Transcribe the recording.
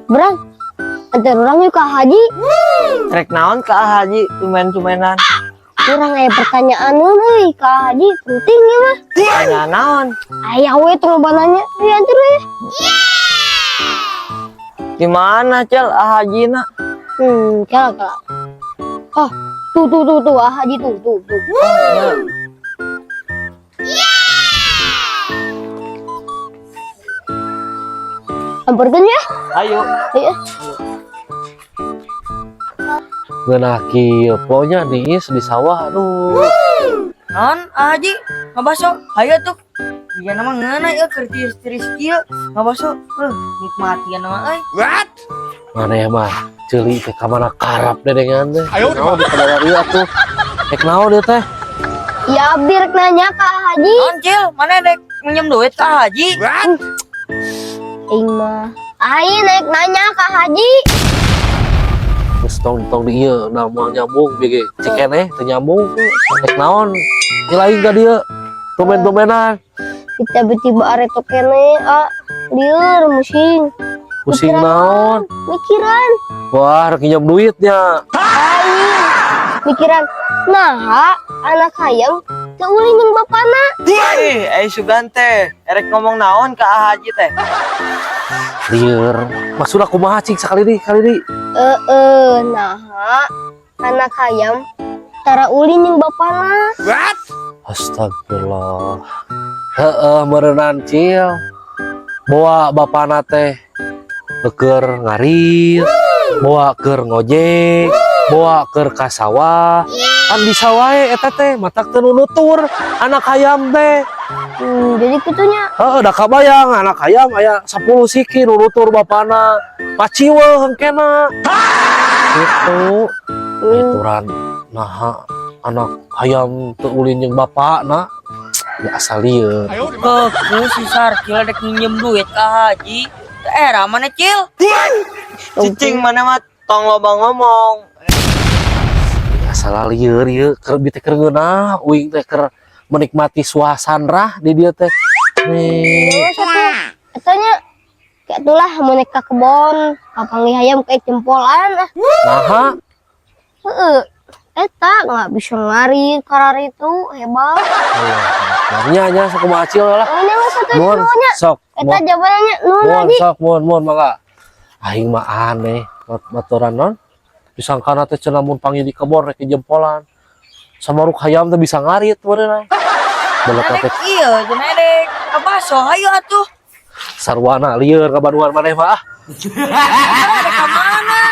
Berang, antar urang yuk ka Haji. Rek naon ka Haji tumben-tumbenan? Urang aya pertanyaan euy ka Haji, penting ya mah. Tanya naon? Aya we tong loba nanya, euy antar we. Di mana, Cel, Ah Haji na? Kala kala. Oh, tuh tuh tuh tuh, Ah Haji tuh tuh tuh. Ya. Samperkeun ya. Ayo. Ayo. Ngeunah kieu ponya diis di sawah, aduh. Naon, Ah Haji? Ngabaso? Hayo tuh. Iya nama ngeunah ya keur tiris-tiris kieu. Ngabaso. Nikmati ya nama euy. Maneh mah ceuli teh ka mana karap dedengan teh. Naon di padahal ieu atuh. Rek naon ieu teh? Ya abdi rek nanya ka Haji. Naon, Cil? Mana dek minjem duit ka Ah Haji? Aing mah. Aing naik nanya ka Haji. Geus tong tong di ieu da moal nyambung bieu ge cikeneh teu nyambung. Rek naon? Lain ka dieu. Tumben-tumbenan. Tiba-tiba areto kene, ah, lieur musing. Pusing naon? Mikiran. Wah, rek nginjem duitnya. Aing mikiran nah anak hayam teu ulin jeung bapana. Ih, eh sugan teh, erek ngomong naon ka Ah Haji teh? Lieur. Maksudna kumaha cing sakali deui, kali deui? Heeh, nah anak hayam tara ulin jeung bapana. Astagfirullah. Heeh, meureunan, Cil. Bawa bapana teh keur ngarit, bawa keur ngojek, bawa keur ka sawah. Kan bisa wae eta teh matak teu nunutur anak hayam teh. Jadi kitunya. Heeh, da kabayang anak hayam aya 10 siki nunutur bapana. Paciweuh hengkena. Gitu. Aturan naha anak hayam teu ulin jeung bapakna. Ya asal lieur. Keku si Sarkil dek minjem duit ka Ah Haji. Teu era mana, Cil? Cicing mana mah tong loba ngomong. Asal lieur ieu keur bi teh keur ngeunah uing teh keur menikmati suasana di dieu teh. Nih, Terus atuh etanya kayak itulah mun ka kebon kapanggih hayam kayak jempolan ah. Naha? Heeh. Eta nggak bisa ngarit karar itu hebat. Nya nya sok kumaha Acil lah. Oh, nya satu Mun nya. sok. Eta jawabannya nuhun Mun Haji. sok mun mun mangga. Aing mah aneh baturan non. Disangkana teh cenah mun panggil di kebon rek jempolan. Samaruk hayam teh bisa ngarit meureunna. Belet teh. Dek iya, cenah dek ngabaso hayo atuh. Sarwana lieur ka Bandungan maneh mah ah. Dek ka mana?